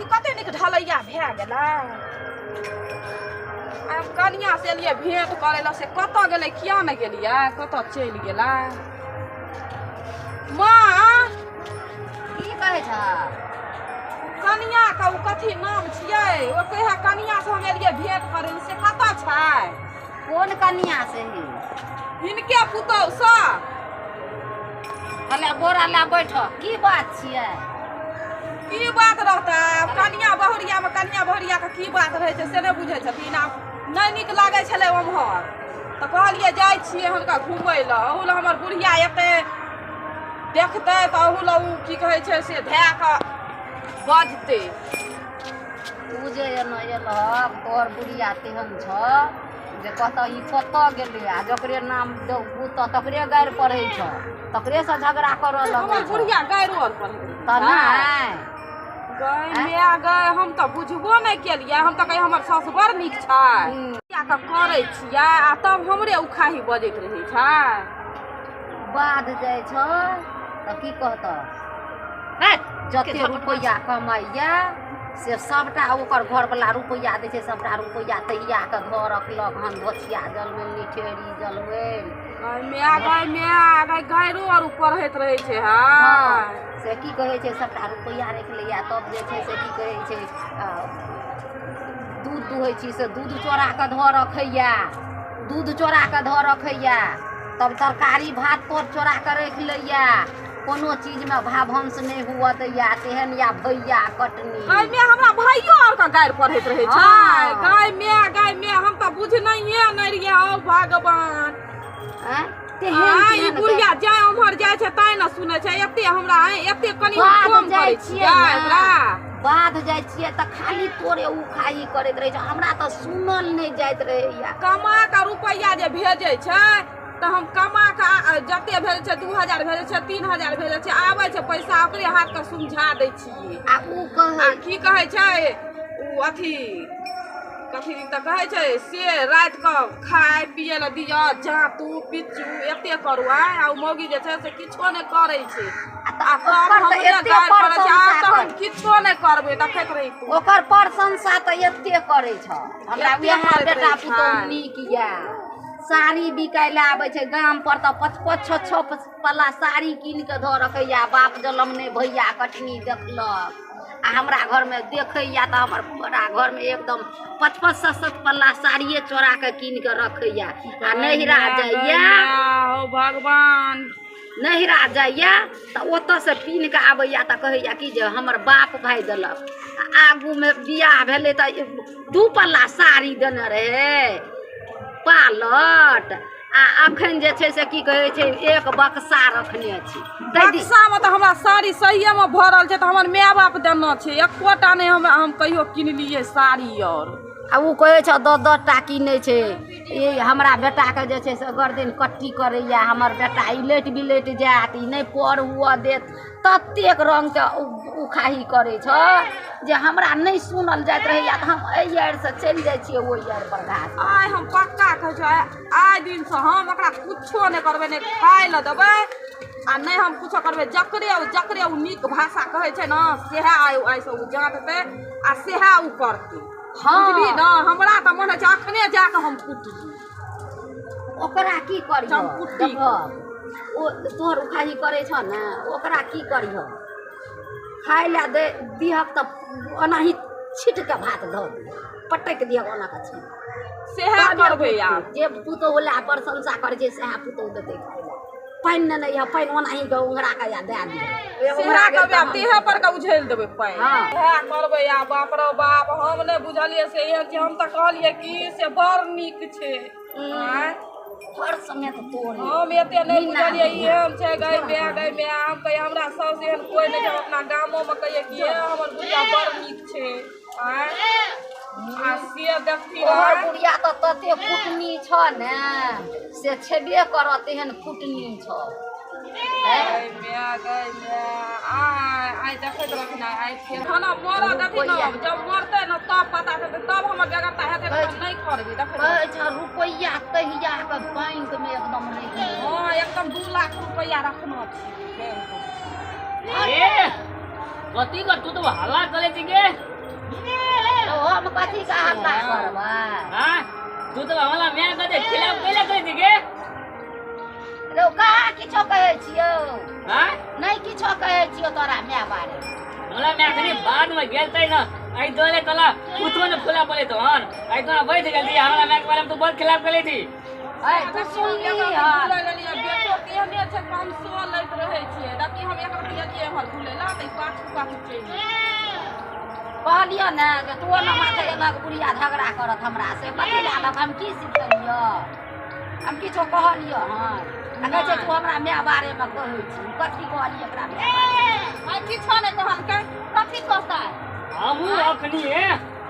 देखी कते नीक ढलैया भए गेलै। आब कनिया से एलियै भेंट करै लए, से कतऽ गेलै किया नहि गेलियै, कतऽ चलि गेलै? माँ की कहै छह? कनिया के ओ कथी नाम छियै, ओ कहै कनिया से हम एलियै भेंट करै लए, से कतऽ छै? कोन कनिया से ही? हिनके पुतहु सँ। हले बोरा ला बैठ, की बात छियै? की बात रहतै, आब कनिया बहुरिया मे कनिया बहुरिया के की बात रहै छै से नहि बुझै छथिन। आब नहि नीक लागै छलै ओम्हर तऽ कहलियै जाइ छियै हुनका घुमै लए, अहू लए हमर बुढ़िया एतै देखतै तऽ अहू लए ओ की कहै छै से धए कऽ बजतै। तू जे एना एलहक तोहर बुढ़िया तेहन छह जे कहतऽ ई कतऽ गेलै, आ जकरे नाम बुझतऽ तकरे गारि पढ़ै छह, तकरेसँ झगड़ा करऽ लगै हमर छह। बुढ़िया गारि आर पढ़ै तऽ नहि गै माय गै, हम तऽ बुझबो नहि केलियै, हम तऽ कहियै हमर सासु बड़ नीक छै, किया कऽ करै छियै आ तब हमरे उखाही बजैत रहै छै। बाध जाइ छह तऽ की कहतऽ, जते रुपैआ कमाइया से सबटा ओकर घरवला रुपैआ दै छै, सबटा रुपैआ तहिया के धऽ रखलक हन, धोछिया जलमैल निठेरी जलमैल। गै माय गै माय गै, गाइरो आर पढ़ैत रहै छै। हँ से की कहै छै, सबटा रुपैआ राखि लैया, तब जे छै से की कहै छै, दूध दुहै छी से दूध चोरा कऽ धऽ रखैया, दूध चोरा कऽ धऽ रखैया, तब तरकारी भात तोर चोरा कऽ राखि लैया, कोनो चीजमे भावंश नहि हुअ दैया, तेहन या भैया कटनी। गै माय, हमरा भाइयो आर के गारि पढ़ैत रहै छै। गै माय गै माय, हम तऽ बुझनैये नहि रहियै। हौ भगवान, तेहन ई बुढ़िया जाय उम्हर जाइ छै ताहि ने सुनै छै, एते हमरा एते कनि कम करै छियै ओकरा। बाध जाइ छियै तऽ खाली तोरे उखाही करैत रहै छै, हमरा तऽ सुनल नहि जाइत रहैया। कमा कऽ रुपैआ जे भेजै छै तऽ हम कमा कऽ जते भेजै छै 2000 भेजै छै 3000 भेजै छै, आबै छै पैसा ओकरे हाथ के समझा दै छियै। आ उ कहै की कहै छै उ अथी कथी तऽ कहै छै से राति कऽ खाय पियै लए दिअ, जाँतू पिच्चू एते करू। आय आ मौगी जे छै से किछो नहि करै छै। आ तब हमरे गारि पड़ै छै, आब तऽ हम किछो नहि करबै, देखैत रही तू। ओकर प्रशंसा तऽ एते करै छ, हमरा उएह बेटा पुतोहु नीक यऽ। साड़ी बिकाय लए आबै छै गाम पर तऽ 5 5 6 6 पल्ला साड़ी कीन कऽ धऽ रखैया, बाप जलम नहि भैया कटनी देखलक। आ हमरा घरमे देखैया तऽ हमर बड़ा घरमे एकदम 5 5 7 7 पल्ला साड़िए चोरा कऽ कीन कऽ रखैया। आ नैहरा जाइया, भगवान नैहरा जाइया तऽ ओतऽसँ पीन कऽ आबैया तऽ कहैया कि जे हमर बाप भाय देलक। आ आगूमे बियाह भेलै तऽ 2 पल्ला साड़ी देने रहै पालट, आ अखन जे छै से की कहै छै एक बक्सा रखने छी। बक्सामे तऽ हमरा साड़ी सहिएमे भरल छै, तऽ हमर माय बाप देने छै, एकोटा नहि हम कहियो किनलियै साड़ी। आओर आ ओ कहै छै 10 10 टा किनै छै। ई हमरा बेटाके जे छै से गर्दन कट्टी करैया, हमर बेटा इलटि बिलटि जायत, ई नहि पर हुअ देत, ततेक रङ्गके उखाही करै छ जे हमरा नहि सुनल जाइत रहैया, तऽ हम एहि आड़िसँ चलि जाइ छियै ओहि आड़ि पर घास। आइ हम पक्का कहै छियै, आइ दिनसँ हम ओकरा कुछो नहि करबै, नहि खाय लए देबै आ नहि हम कुछो करबै। जकरे जकरे ओ नीक भाषा कहै छै ने सएह आइसँ ओ जाँततै आ सएह ओ करतै। बुझली ने, हमरा तऽ मन होइ छै अखने जाकऽ हम कुटली। ओकरा की करिह, ओ तोहर उखाही करै छह ने, ओकरा की करिह, खाय लए दे दिहक तऽ ओनाही छीट कऽ भात धऽ दिहक, पटकि दिहक ओना कऽ छीट। सएह करबै आब। जे पुतोहु लए प्रशंसा करै छै सएह पुतोहु देतै खाय लए। पानि नेने यऽ, पानि ओनाही कऽ उंगरा कऽ या दए दिहक। देह पर कऽ उझेल देबै पानि। सएह करबै आब। बाप रौ बाप, हम नहि बुझलियै से एहन छै, हम तऽ कहलियै कि से बड़ नीक छै। हर समय तऽ तोरे हम एते नहि बुझलियै एहन छै। गै माय गै माय, हम कहियै हमरा साउस एहन कोइ नहि छै, अपना गामोमे कहियै कि हमर बुढ़िया बड़ नीक छै। आ से देखती तोहर बुढ़िया तऽ तते कुटनी छ ने से छेबे करऽ, तेहन कुटनी छ। गै माय गै माय, आइ देखैत रहथिन, आइ फेर खाना मरऽ देथिन ने, जब मरतै ने तब पता चलतै, तब हमर बेगरता हेतै, तऽ नहि करबै। देखै छ रुपैआ तहिया के बैंक मे एकदम रहि। हँ एकदम 2 लाख रुपैआ रखना छी। कथी कर तू तो हल्ला करे छी गे? कथी का हल्ला करबै? हाँ तू तो हमरा माय के खिलाफ कैला करै छी गे? रौ कहाँ किछो कहै छियौ? हाँ नहि किछो कहै छियौ तोरा माय बारे। हमरा माय खनी बाद में गेल तै न आई दोले तला कुछो न फुला पड़े तो हन आई तोरा बैठ गेल थी हमरा माय के बारे में तू बहुत खिलाफ कैले थी। ऐ तू सुनली हन? बेटो केहने छै, 500 लैत रहै छियै। देखी हम एक रति एलियै एम्हर घुलै लए तऽ ई पाछू पाछू चलि गेलै। कहलियौ ने जे तू ओना माथे एलक बुढ़िया झगड़ा करत हमरा से, कथी लए एलक? हम की सिखेलियौ? हम किछो कहलियौ हन? आ कहै छै तू हमरा माय बारेमे कहै छी। कथी कहलियै एकरा माय बारेमे? आइ किछो नहि कहलकै, कथी कहतै? हमहूँ अखनी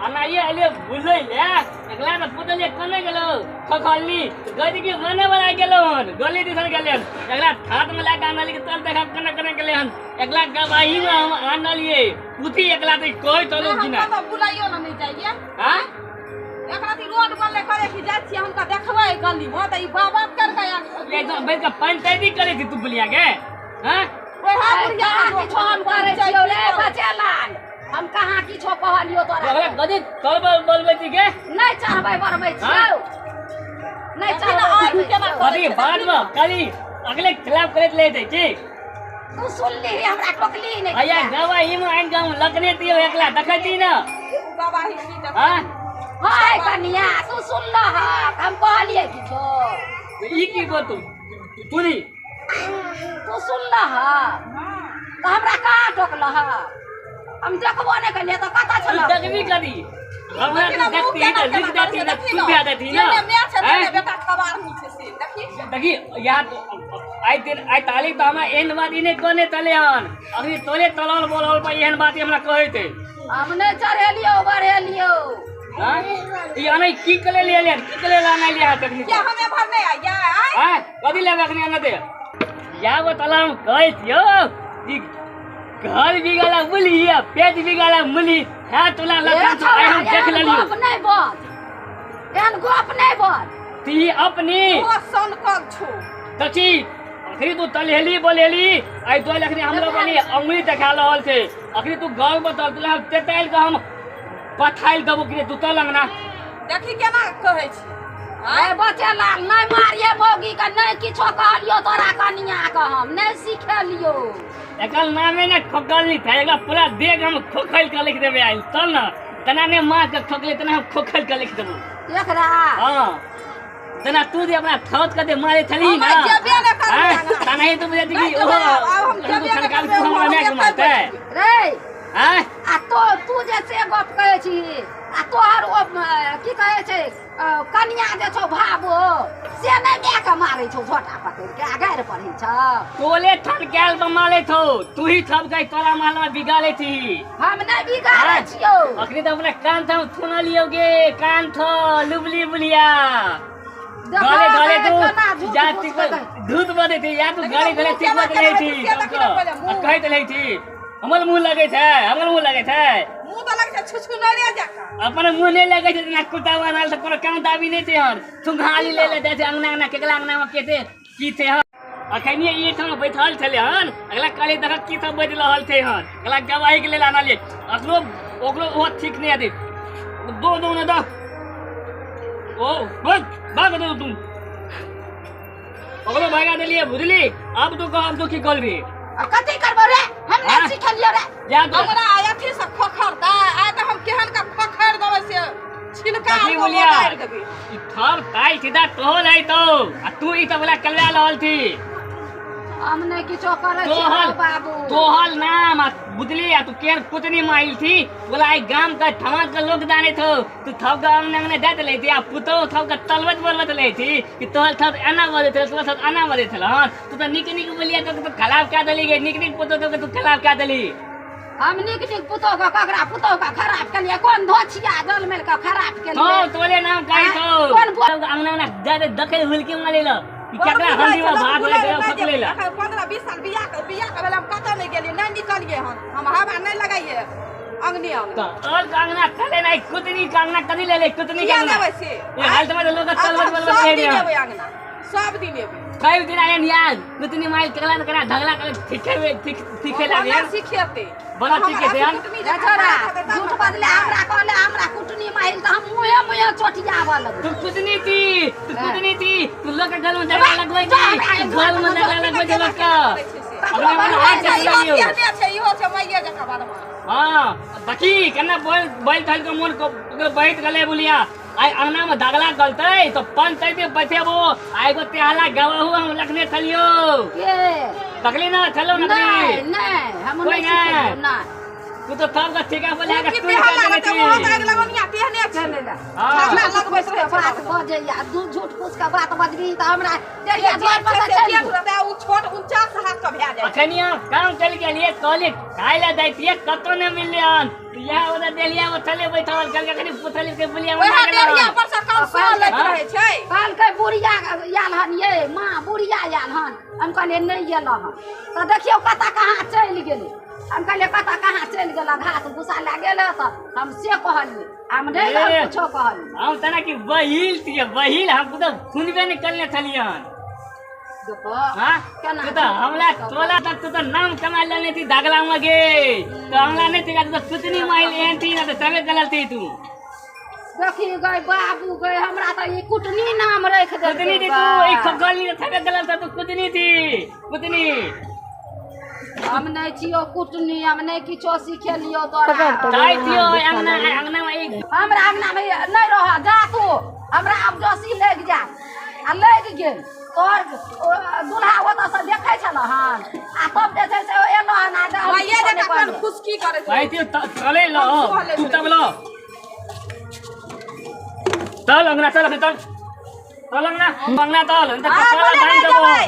अनाइए एलियै बुलै ले, एकला तऽ पुतलियै कने गेलौ खखल्ली गदगी बने वाला गेलौ हन, गली दिसन गेलै हन। एकला हाथ में लए कऽ आनलियै कि चल देखा कने कने गेलै हन। एकला गवाही में हम आनलियै पुथी, एकला तऽ कहै चलू कि हम नहि। कतऽ बुलाइयो लए नहि जाइए। हाँ एक रति रोड बनलै करे कि जाइ छियै हुनका देखबै गलीमे तऽ ई बाबा करके ये तो बैठ कऽ पंचायती करै छी तू बुलिया के? हाँ ओएह ऐ, बुढ़िया कहाँ किछो हम करै छियौ रे बचेलाल? हम कहाँ किछो कहलियौ तोरा? ओकरा गदी तोर बोलबै छी के? नहि चढ़बै बढ़बै छियौ, नहि देखी ने चढ़बै आँखि बढ़बै केना छियौ। कथी बाद में कली अगले खिलाफ करैत ले दै छी। तू सुनली हमरा टोकली नहि? अया गवाही में आनि कऽ हम लखने दियौ, एकला देखै छी ने। बाबा ही की देख। हाँ हाय कनिया, तू सुनलहक हम कहलियै किछो? ई की गो तू तूनी तू सुनलहक तऽ हमरा कहाँ टोकलहक? हम देखबो नहि केलियै तऽ कतऽ तू छलहक? देखबी कदी हमरा? देखी ने तू मुँह देखती केना तऽ लिख केना देती करै छै, तऽ देखी तू ने। भए देती ने। जेने माय छै तेने हैं? बेटा खबारनी छै से देखी। देखी यार आइ दिन आइ ताली तऽ हमरा एहन बात ई नहि कहने तले हन, अखनी तोरे तलल बोलल पर एहन बात ई हमरा कहैत है। हम नहि चढ़ेलियौ बढ़ेलियौ। हाँ ई अनै की कले ले ले की कले लाना लिया तखनी? किया हम एम्हर नहि आइयै? आँय? हाँ कथी लेबै अखनी अनै दे या बतला हम कहै छियौ ई घर बिगाला मुली आ पेट बिगाला मुली है तोला ए लखन छौड़ा, आइ हम देख एहन लेलियौ। गप नहि बज, एहन गप नहि बज। ती अपनी ओ सनकल छौ। कथी अखनी तू तलहेली बोलेली आइ तो अखनी हमरो बनी अंगुली देखा रहल छै। अखनी तू गाँव बतल तोला हम तेताइल के हम पठाइल देबो कि तू तल अंगना। देखी केना कहै छी। ए बचेलाल, नहि मारिये मौगी के, नहि किछो कहलियौ तोरा कनिया के, हम नहि सिखेलियौ। एकर नामे ने खोकल नहीं था, एकरा पूरा देह हम खोखल के लिख देबे आइल चल न तना ने माँ के खोकले तना हम खोखल के लिख देबो एकरा। हाँ तना तू जे अपना थौत के दे मारे छली हम ना जेबे नहि करबै हाँ, अंगना। तना ही तू बुझे कि नहि ओहो जेबै आब, आब हम तू जेबे नहि सरकार करबै, तू हमरा हम माय के एतै मारतै? बैठबै। रे हाँ आ तो तू जे से गप कहै छी आ तोहर ओ की कहै छै कनिया जे छौ भाबो से नहि माय के मारै छौ झोटा पकड़ि के आ गारि पढ़ै छौ? तोले थन कैल बमा ले थो तू ही थप गई तोरा मालवा बिगा ले थी। हम नहि बिगाड़ै छियौ। अखनी तो अपना कान था थुना लियो गे कान थो लुबली बुलिया देखो गले गले गे, केना तू झूठ जाति फूस पर के कहै। धूत बदे थी या तू देखी गाली ने गले मुँह ठीक केना बदे रही केना थी छै, से देखी ने पहिले मुँह। कहैत रही थी हमर मुँह लगै छै, हमर मुँह लगै छै। मुँह तऽ लगै छै छुछुनरे जकाँ। अपन मुँह नहि लगै छै जेना कुत्ता बनल तऽ कोनो काम दाबी नहि छै हन थुंघाली ले ले जाइ छै अंगना अंगना केकरा अंगना मे के छै की छै हन। अखनिये ई ठाम बैठल छलै हन, अगला कहलियै देखऽ की सब बाजि रहल छै हन, अगला गवाही के लेल आनलियै अखनो ओकरो ओहो ठीक नहि हेतै। दो दो ने दो ओ बस भाग दो तुम ओकरो भगा देलियै बुझली। अब तू कह अब तू की करबी? आ कथी करबौ रे? हम नहि हाँ? सिखेलियौ रे। जा तू हमरा अथी से खोखरतै आइ तऽ हम केहन के खोखरि देबै से छिलका कथी आर बोलिया? उतारि देबै। ई थर ताइ सीधा तोहर है तो आ तू ई सब वाला करवा रहल थी। हम नहि किछो करै छियौ तोहर बाबू। तोहर नाम आ बुझली आ तू केहन कुतनी माइल थी बोला आई गाम का ठमा के लोग जाने थो तू थप के अंगना अंगना जात ले थी आ पुतो थप के तलबत बोलबत ले थी कि तोहर थप एना बजै छल तोहर थप एना बजै छल। हन तू तऽ नीक नीक बोलिया तो तू खराब कए देली गे, नीक नीक पुतो तो तू खराब कए देली। हम नीक नीक पुतोह के ककरा पुतोह के खराब केलियै? कोन धोछिया जल मेल के खराब तो केलियै? तोले नाम कहै छौ कोन अंगना अंगना जाते देखै हुलकी मारै ल कि केकरा हल्दी में भात लै छै फकलै ल। 15-20 साल बियाह के भेल हम कतऽ नहि गेलियै, नहि निकलियै हन, हम हवा नहि लगाइए अंगने अंगना। तऽ और के अंगना चले नहीं कुतनी के अंगना कदी ले ले कुतनी के किया अंगना लेबै से? ये हालत में लोग आब तलबत हम बलबत सब रहे दिन रे। एबै अंगना, सब दिन एबै। कई दिन आयन यार कुतनी माइल केकरा न केकरा झगड़ा करे ठीके वे ठीक ठीके लागे बना सिखेतै। बना हमरा सिखेतै, अथी हन? कुटनी ए जकाँ छोरा, करैत हेतै तब झूठ ने बजले करतै। हमरा कहले हमरा कुटनी माइल आबऽ लगै। तू कुदनी थी, तू कुदनी थी, तू लोग के गल में झगड़ा लगबै थी, तू गल में झगड़ा लगबै छै लोग के। अपना मन हाथ चल लियो। छै, इहो छै माइये जकाँ बदमाश। हाँ, देखी केना बोल बैल थल के मोन बैठ गेलै बुलिया। आइ अंगना में दगला गलतै तो पंचायत में बैठेबो। आ एगो तेहला गवाहु हम रखने छलियो। के तकली ना छलो नहीं नकली। नहीं, हम कोई नहीं नहीं। सिखेलियौ, नहीं। तू तो तब का ठेका पर लगा की तू तेहला कर रहतै, देने ओहो थी। तऽ आगि लगौनिया तेहने छै। हाँ। झगड़ा लगबैत के रहै छै। बात बजैया, दू झूठ फूस के बात बजबी तऽ हमरा जे डेढ़िया द्वार जेठ पर छै से से चलि जेठ जो। रहतै, ओ छोट 49 हाथ के भए जाइ छै। अखनिया काम चल गेलिए कहलिए खाय ला दैतिए कतो न मिलले हन। इएह ओदा देलिया वो चले बैठल कल अखनी पुछलिए के बुलिया ओएह मना डेढ़िया गेल। पर से काम सुन लैत हाँ? रहै छै। कहलकै बुढ़िया आयल हन ये माँ, बुढ़िया आयल हन। हम कहलियै नहि एल हन। तऽ देखियौ कतऽ कहाँ चलि गेलै। हम कहलियै कतऽ कहाँ चलि गेल, घास भूसा लए गेल तऽ हम से कहलियै, हम नहि ए। कुछो कहलियै। हम तना कि बहिल थिए बहिल, हम तो सुनबे नहीं करने छलिए हन। देखो हाँ? केना तू तो हमला तोला तक तू तो नाम कमा लेने थी दागला में गे। तो हमला नहीं थी तू तो कुतनी माइल एहन थी ना तो तबे गलत थी तू। देखी गई बाबू गई, हमरा तऽ ई कुटनी नाम राखि कुतनी देलकै थी तू बा। एक खगल नहीं तबे गलत था तू कुतनी थी कुतनी। हम नहि छियौ कुटनी, हम नहि किछो सिखेलियौ तोरा। जाय थियो अंगना अंगना में एक हमरा अंगना में नहि रह जा तू, हमरा आब जोशी लागि जा। आ लागि गेल तोहर दुल्हा ओतऽ से देखै छल हन आ तब जे छै से एलो हन आ हम माइये किछो नहि जकाँ कहलियै। कान फुसकी करैत जाय रहै। थियो चले लो तू तब लो चल अंगना चल चल चल अंगना अंगना चल नहीं तो हाँ, कपाल बोले बांध नहि देबो। जेबै,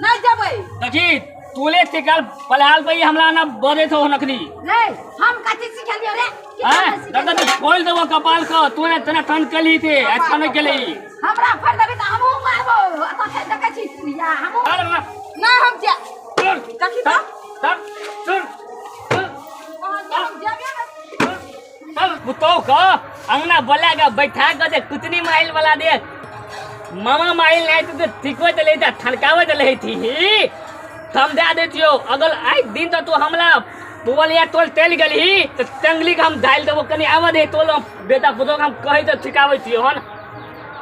नहि जेबै। देखी तोले ठेकाल पलहाल पे हमला ना बजे थो नखनी। रे हम कथी सिखेलियौ रे? किछो हैं नहि दादा सिखेलियौ। तू खोल देबो कपाल को, तू ने तना ठन कली थे अच्छा नहीं कली। हमरा फाड़ि देबही तऽ हमहूँ मारबौ। तखन देखै छी बुढ़िया हमहूँ। चल अंगना नहि हम जाय। चल देखी तऽ। चल चल चल हम जेबे नहि। चल पुतौ का अंगना बोला के बैठा के जे कुतनी माइल वाला दे मामा माइल नहीं तो ठीको चले जा ठनकावे चले थी हम दे देतियो। अगर आई दिन तो तू हमला बोलिया तोल तेल गेली तो टंगली के हम डाल देबो कनी आवा दे तोल हम बेटा पुतौ के हम कहि तो ठिकाबै छियो हन।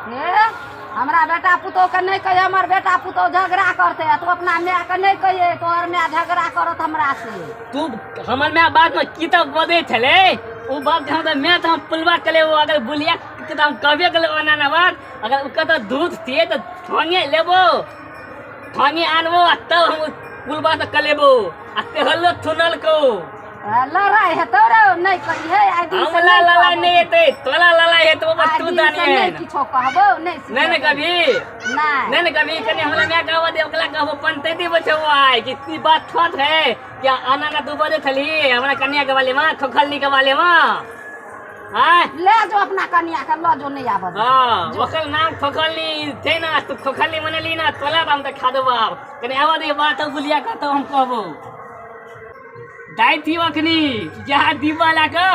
हे हमरा बेटा पुतोह के नहि कहियै, हमर बेटा पुतोह झगड़ा करतै। आ तू अपना माय के नहि कहियै, तोहर माय झगड़ा करत हमरा से। तू हमर my बात में की तब बजै छलै ओ बात हम तऽ मैं तऽ हम पुलवा कले वो अगर बुलिया के तऽ हम कहबे कले ओना ना बात। अगर ओ कतऽ दूध थिए तऽ ठोंगे लेबो ठोंगे आनबो आ तब हम पुलवा तऽ कलेबो आ तेहलो थुनल को लड़ाइ हेतौ रे, नहि कहियै आइ दिन से। हमला नहि लड़ाइ कहबौ। नहीं हेतै, तोला लड़ाइ हेतौ बस आइ तू दिन से दानी नहि किछो कहबौ, नहि नहीं नहीं सिखेबौ। कभी नहि नहीं नहीं कभी कनी हमला मैं कहबो दे ओकरा कहबो पंचायती बचबो आइ कि ई बात ठोत है क्या आना ना तू बजे छली हमरा कन्या के वाले में खखलनी के वाले में। हाँ ले जो अपना कन्या के लऽ जो, नहि आबऽ देबौ। हाँ ओकर नाम खोखलनी छै ना, तू खोखलनी मनली ना तोला हम तऽ खा देबो आब। कनी आबऽ दे बात बुलिया कहतौ हम कहबो दाइ थी अखनी जहाँ दीवा ला के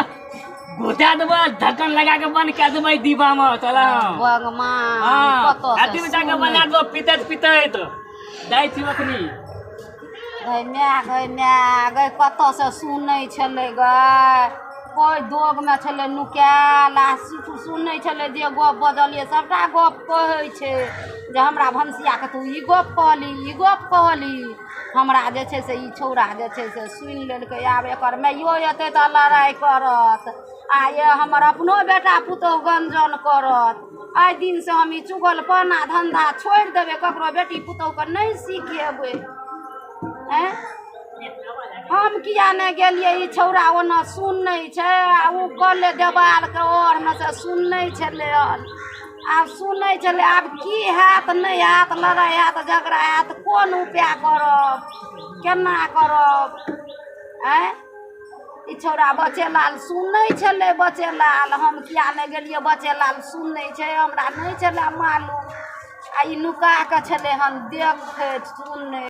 घुसा देबो ढक्कन लगा के बंद कए देबै दीवा में तोला। भगवान हाँ कतऽ से अथी में जाके सुनै। बना देबो पितैत पितैत दाइ थी अखनी। गै माय गै माय गै, कतऽ से सुनै छलै गै, कोइ दोगमे छलै नुकायल आ सुनै छलै जे गप बजलियै सबटा गप कहै छै जे हमरा भनसियाके तू ई गप कहली, ई गप कहली। हमरा जे छै से ई छौड़ा जे छै से सुनि लेलकै। आब एकर माइयो एतै तऽ लड़ाइ करत आ ये हमर अपनो बेटा पुतोहु गंजन करत। आइ दिन से हम ई चुगलपना धन्धा छोड़ि देबै, ककरो बेटी पुतोहुके नहि सिखेबै। आँय हम किया नहि गेलियै? ई छौड़ा ओना सुनै छै आ ओ कले देवालके ओरमे से सुनै छलै हन। आब सुनै छलै, आब की हैत नहि हैत, लड़ाइ हैत झगड़ा हैत, कोन उपाय करब, केना करब? आँय ई छौड़ा बचेलाल सुनै छलै, बचेलाल हम किया नहि गेलियै? बचेलाल सुनै छै, हमरा नहि छलै मालूम। आ ई नुका कऽ छलै हन देखैत सुनै।